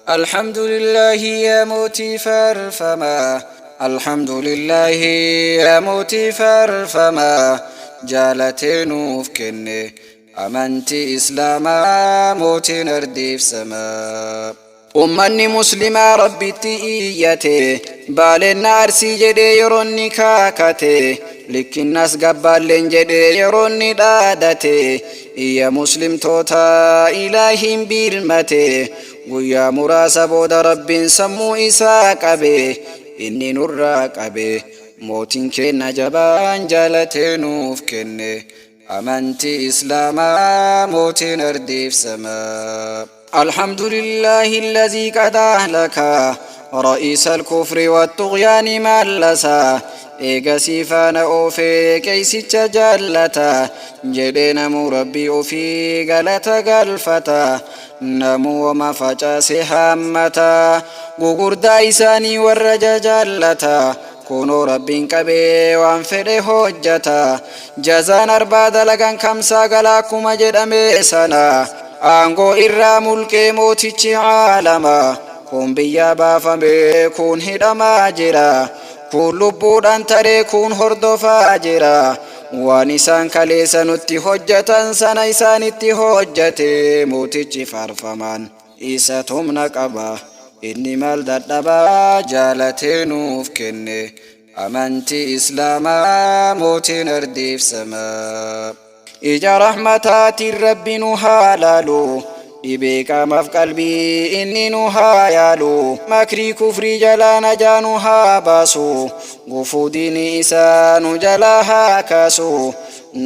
Alhamdulillaahi yaa mootii faarfamaa. Alhamdulillaahi yaa mootii faarfamaa. Jaalatee nuuf kenne amantii Islaamaa mootiin ardiif samaa. Ummanni Muslimaa Rabbitti iyyate, Baaleen na Arsii jedhee yeroo inni kaakate, likkinnas gabbaalleen jedhee yeroo inni dhaadate, iyya Muslimtootaa Ilaahiin birmate, guyyaa muraasa booda Rabbiin sammuu isaa qabe, inni nurraa qabe, mootiin keenna jabaan jaalatee nuuf kenne. Amantii Islaamaa mootiin ardiif samaa. Alhamdulillahi allazii qad ahlaka ra'iisa alkufri wattughyaani mallasa eegasii faana oofee qeeysicha jaallata jedhee namuu Rabbii ofii galata galfata namuu wama facaase haammata gugurdaa isaanii warra jajaallata Kunoo Rabbiin qabee waan fedhe hojjata. Jazaan arbaa dalagan kamsaa gala akkuma jedhame sana. Aangoo irraa mulqee mootichi aalama. Kuun biyyaa baafamee kuun hidhamaa jira. Kuun lubbuudhaan taree kuun hordofaa jira. Waan isaan kaleessa nutti hojjatan sana isaanitti hojjate mootichi faarfamaan. Isa tumna qaba inni maal dadhaba jaalatee nuuf kenne amantii islaamaa mootiin ardiif samaa. Ija rahmataatiin rabbi nu haa laalu dhibee qaamaaf qalbii inni nu haa yaalu makrii kufrii jalaa najaa nu haa baasu gufuu diinii isaa nu jalaa haa kaasu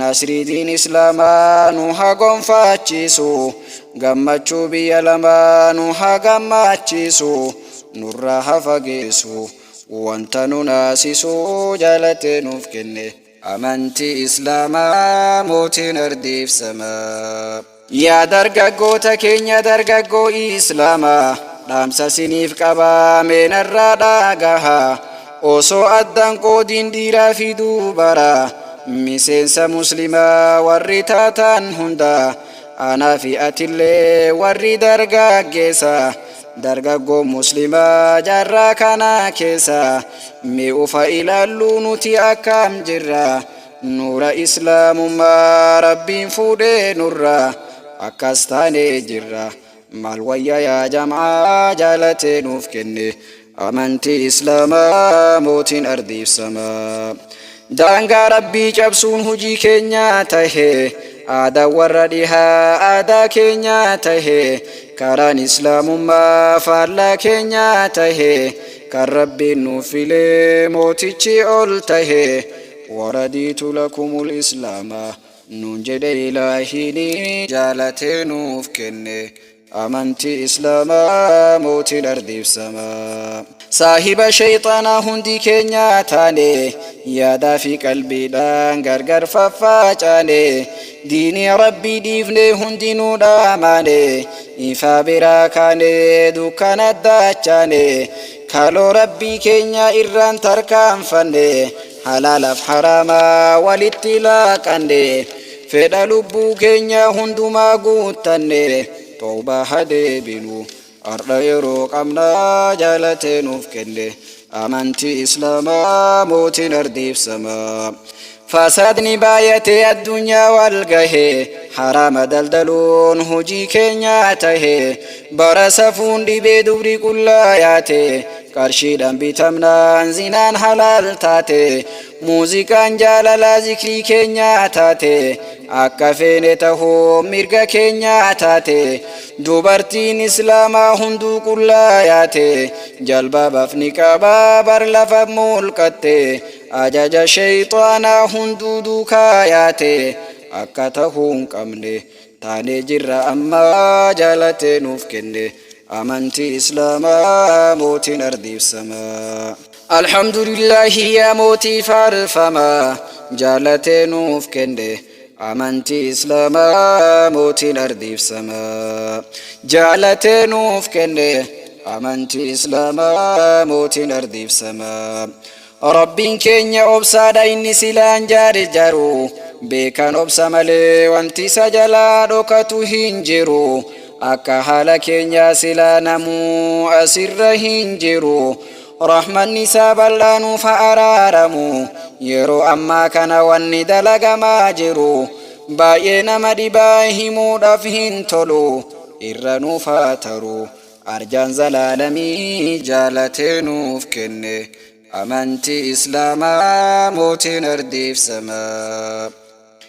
nasrii diin islaamaa nu haa gonfaachiisu Gammachuu biyya lamaa nu haa gammaachiisu, nurraa haa fageessu, wanta nu naasisu jaalatee nuuf kenne amantii Islaamaa mootiin ardiif samaa. Yaa dargaggoota keenya dargaggoo Islaamaa, dhaamsa siniif qabaa mee narraa dhagahaa, osoo addan qoodiin dhiiraa fi dubara, miseensa muslimaa warri taatan hunda, Anaa fi atillee warri dargaggeessa, dargaggoo muslimaa jaarraa kana keessa, mee ufa ilaalluu nuti akkam jirra, nuura islaamummaa rabbiin fuudhee nurra, akkas taanee jirra, maal wayya yaa jam'aa jaalatee nuuf kenne amantii islaamaa mootiin ardiif samaa. Daangaa Rabbii cabsuun hujii keenyaa tahe, aadaan warra dhihaa aadaa keenyaa tahe, karaan islaamummaa faallaa keenyaa tahe, kan Rabbiin nuuf filee mootichi ol tahe, waradiitu lakumul islaama nuun jedhe ilaahiin jaalatee nuuf kenne. Amantii Islaamaa mootiin ardiif samaa. Saahiba sheyxaanaa hundi keenyaa taane, yaadaa fi qalbiidhaan gargar faffaacaane, diinii Rabbii dhiifne hundinuu dhaamaane, ifaa biraa kaane dukkana daachaane, kaloo Rabbii keenyaa irraan tarkaanfanne, halaalaaf haraama walitti laaqanne, Fedha lubbuu keenyaa hundumaa guuttanne tawbaa ha deebinu Ardha yeroo qabna jaalatee nuuf kenne amantii islaamaa mootiin ardiif samaa. Fasaadni baay'atee addunyaa wal gahe haraama daldaluun hojii keenyaa tahe bara safuun dhibee dubri qullaa yaate qarshiidhaan bitamnaan zinaan halaal taate Muuziqaan jaalalaa zikrii keenyaa taate akka feene tahuu mirga keenyaa taate dubartiin islaamaa hunduu qullaa yaate jalbaabaaf niqaabaa bar lafa mulqatte ajaja sheyxaanaa hunduu duukaa yaate akka tahuu hin qabne taanee jirra amma jaalatee nuuf kenne amantii islaamaa mootiin ardiif samaa. Alhamdulillaahi yaa mootii faarfamaa jaalatee nuuf kenne amantii islaamaa mootiin ardiif samaa jaalatee nuuf kenne amantii islaamaa mootiin ardiif samaa. Rabbiin keenya obsaadha inni silaan jaarjaru beekaan obsa malee wanti isa jalaa dhokatu hin jiru. Akka haala keenyaa silaa namuu asirra hin jiru. Rahmanni isaa bal'aa nuuf haa araaramu. Yeroo ammaa kana wanni dalagamaa jiru baay'ee nama dhibaa himuudhaaf hin tolu. Irra nuuf haa taru. Arjaan zalaalamii jaalatee nuuf kenne amantii Islaamaa mootiin ardiif samaa.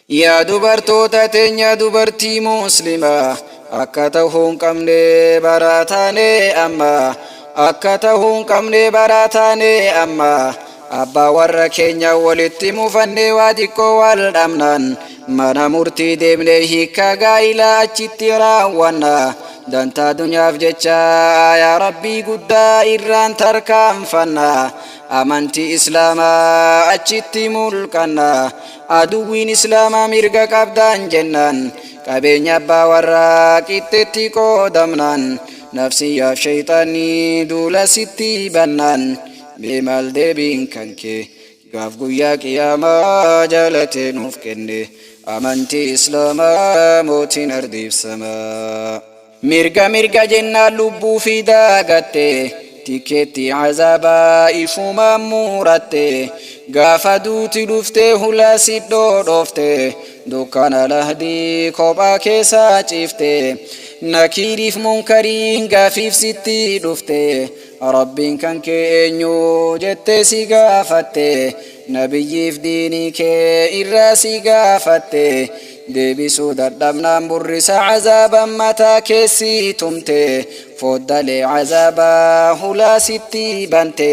Yaa dubartoota teenya dubartii muslimaa akka tahuu hin qabne baraa taane amma akka tahuu hin qabne baraa taane amma abbaa warra keenya walitti mufannee waa xiqqoo wal dhabnaan mana murtii deemnee hiikka gaa'ilaa achitti raawwanna dantaa dunyaaf jecha aayaa rabbii guddaa irraan tarkaanfanna amantii islaamaa achitti mulqanna Aduwwiin Islaamaa mirga qabdaan jennaan qabeenya abbaa warraa qixxetti qoodamnaan nafsiyyaaf sheyxaanni duula sitti bannaan mee maal deebiin kan kee gaaf guyyaa qiyaamaa jaalatee nuuf kenne amantii Islaamaa mootiin ardiif samaa. Mirga mirga jennaan lubbuu fi daagatte tikkeetti azaabaa ifumaan muratte gaafa duuti dhuftee hulaa si dhodhofte dukkana lahdii kophaa keessaa ciifte nakiiriif munkariin gaafiif sitti dhufte rabbiin kan kee eenyu jettee si gaafatte Nabiyyiif diinii kee irraa si gaafatte deebisuu dadhabnaan burrisa azaaban mataa kee si tumte foddalee azaabaa hulaa sitti bante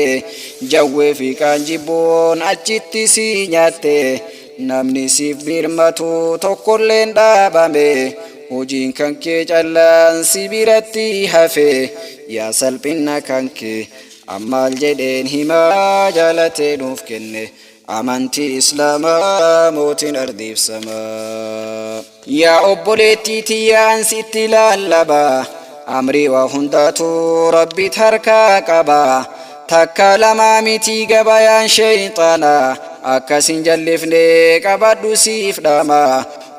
jawwee fi qaanjibboon achitti si nyaatte namni siif birmatu tokkolleen dhaabame hojiin kan kee callaan si biratti hafe yaa salphinna kan kee Ammaal jedheen himaa jaalatee nuuf kenne amantii islaamaa mootiin ardiif samaa. Yaa obboleettii tiyya an sitti lallaba amrii waa hundaatu rabbit harkaa qaba takka lamaa mitii gabayaan sheyxaana akkas hin jallifne qabadhu siif dhaama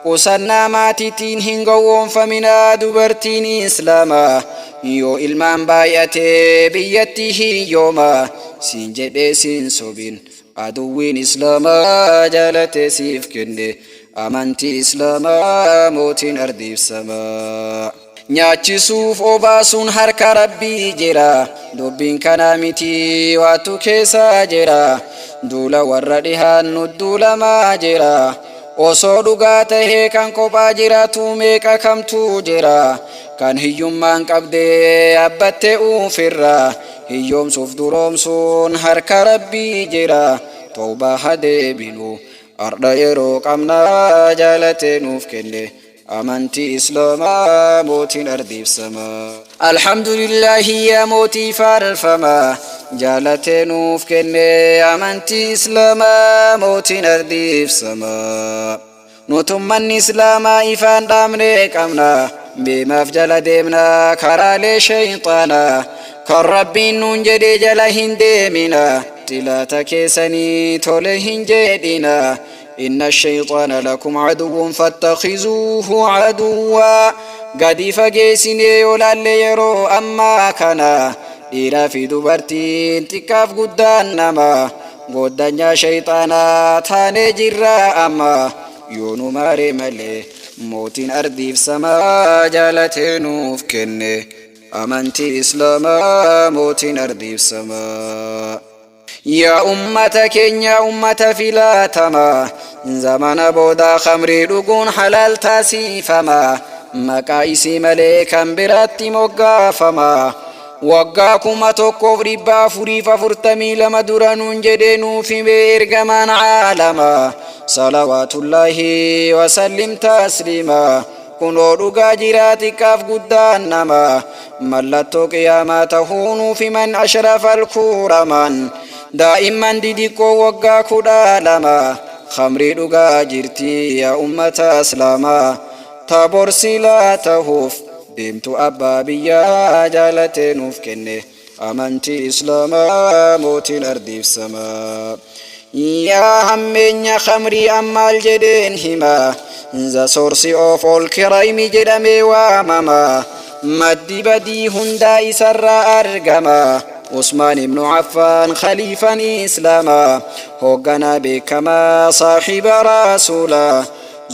Qusannaa maatiitiin hin gowwoomfaminaa dubartiin Islaamaa yoo ilmaan baay'ate biyyatti hiyyooma siin jedhee siin sobin aduwwiin Islaamaa jaalatee siif kenne amantii Islaamaa mootiin ardiif samaa. Nyaachisuuf obaasuun harka Rabbii jira dubbiin kanaa miti waatu keessa jira duula warra dhihaan nu duulamaa jira osoo dhugaa tahee kan kophaa jiraatu meeqa kamtu jira kan hiyyummaan qabdee yaabbatte uufirra hiyyoomsuuf duroomsuun harka Rabbii jira tawbaa haa deebinu ardha yeroo qabnaa jaalatee nuuf kenne Amantii Islaamaa mootiin ardiif samaa. Alhamdulillaahi yaa mootii faarfamaa jaalatee nuuf kenne amantii Islaamaa mootiin ardiif samaa. Nutummanni Islaamaa ifaan dhaamne qabna beemaaf jala deemna karaalee shayxaanaa kan Rabbiin nuun jedhe jala hin deemina xilaata keessanii tole hin jedhina. Inna shayxaana lakum aduwwun fattakhizuuhu aduwwaa gadi fageessinee yoo laalle yeroo ammaa kana dhiiraa fi dubartiin xiqqaaf guddaan nama gooddanyaa shayxaanaa taanee jirra amma yoo nu maare malee mootiin ardiif samaa jaalatee nuuf kenne amantii islaamaa mootiin ardiif samaa. Yaa ummata keenya ummata filatama zamana booda khamrii dhuguun halaal taasifama maqaa isii malee kan biraatti moggaafama waggaa 1442 dura nuun jedhee nuuf himee ergamaan caalama salawaatullaahi wasallim tasliima Kunoo dhugaa jiraa xiqqaaf guddaan nama mallattoo qiyaamaa tahuu nuuf himan ashrafal kuuraman daa'imman didiqqoo waggaa 12 khamrii dhugaa jirti yaa ummata islaamaa ta bor silaa tahuuf deemtu abbaa biyyaa jaalatee nuuf kenne Amantii Islaamaa mootiin ardiif samaa. Yaa hammeenya khamrii an maal jedheen hima The source of all crime jedhamee waamama. Maddi badii hundaa isarraa argama. Usmaan ibnu Affaan khaliifan Islaamaa, hoogganaa beekamaa saahiba Rasuulaa,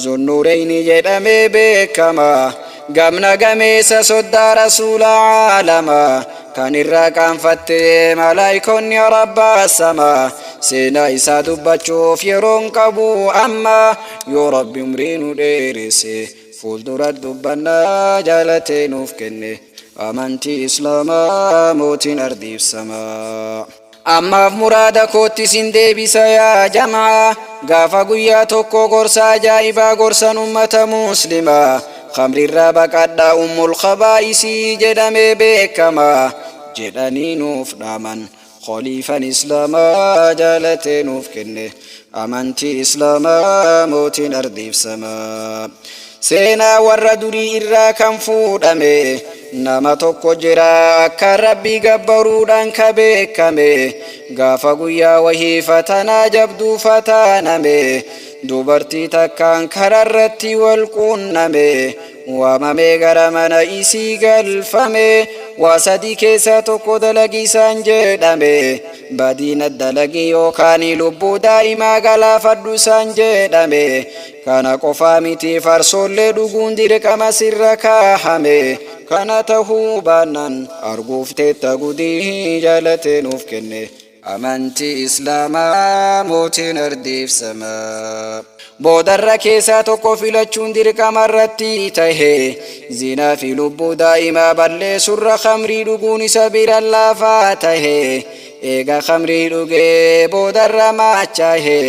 Zunnuureyni jedhamee beekama. Gamna gameessa soddaa Rasuula caalamaa, kan irraa qaanfatte malaayikonni Rabbaa samaa. Seenaa isaa dubbachuuf yeroon qabu amma, yoo Rabbi umrii nu dheeresse fuuldura dubbannaa. Jaalatee nuuf kenne amantii Islaamaa mootiin ardiif samaa. Ammaaf muraada kootti isin deebisa yaa jamaa. Gaafa guyyaa tokko gorsa ajaa'ibaa gorsan ummata Muslimaa. Khamrirraa baqadhaa, ummul khabaa'isii jedhamee beekama jedhanii nuuf dhaaman. Khaliifan Islaamaa jaalatee nuuf kenne amantii Islaamaa mootiin ardiif samaa. Seenaa warra durii irraa kan fuudhame, nama tokko jira akka Rabbii gabbaruudhaan ka beekame. Gaafa guyyaa wahii fatanaa jabduu fataaname, dubartii takkaan kararratti wal quunname. Waamamee gara mana isii galfame. Waa sadii keessaa tokko dalagi isaan jedhame. Badiina dalagi yookaan lubbuu daa'imaa galaafadhu isaan jedhame. Kana qofaa miti, farsoollee dhuguun dirqama sirra kaahame. Kana tahuu baannaan arguuf teetta gudii. Jaalatee nuuf kenne amantii Islaamaa mootiin ardiif samaa. Boodarra keessaa tokko filachuun dirqama irratti tahe. Zinaa fi lubbuu daa'imaa balleessurra khamrii dhuguun isa bira laafaa tahe. Eega khamrii dhugee boodarra maachaahe,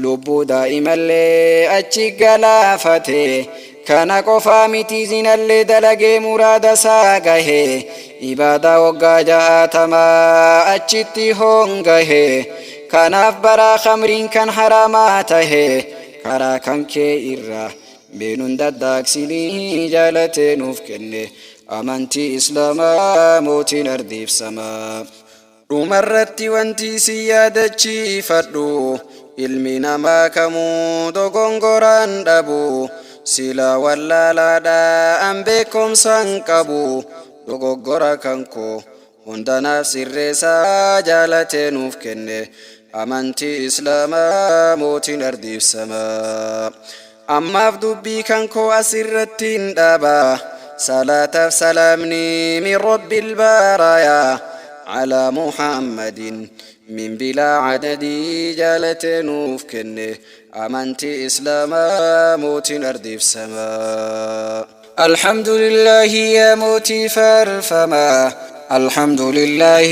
lubbuu daa'imallee achi galaafate. Kana qofaa miti, zinallee dalagee muraada isaa gahe. Ibaadaa waggaa 60 achitti hongahe. Kanaaf baraa khamriin kan haraamaa tahe karaa kan kee irraa beenuun daddaaqsinii. Jaalatee nuuf kenne amantii Islaamaa mootiin ardiif samaa. Dhumarratti wanti si yaadachiifadhu, ilmi namaa kamuu dogongoraan dhabu. Sila wallaalaadha an beekumsaan qabu, dogoggora kan koo hundanaaf sirreessaa. Jaalatee nuuf kenne amantii Islaamaa mootiin ardiif samaa. Ammaaf dubbii kan koo asirratti hin dhaaba. Salaataaf salaamni min rabbil baarayaa alaa Muhammadin min bilaa adadii. Jaalatee nuuf kenne amantii Islaamaa mootiin ardiif samaa. الحمد لله يا موتي فارفما، الحمد لله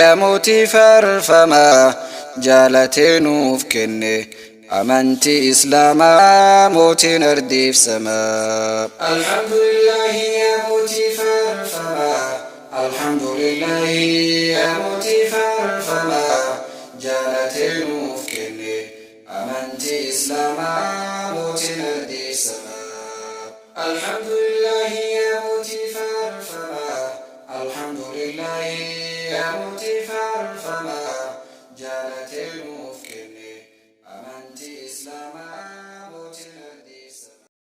يا موتي فارفما، jaalatee nuuf kenne amantii Islaamaa mootiin ardiif samaa. الحمد لله يا موتي فارفما، الحمد لله يا موتي فارفما، jaalatee nuuf kenne amantii Islaamaa mootiin ardiif samaa. الحمد لله يا موتي فارفما، الحمد لله يا موتي فارفما، jaalatee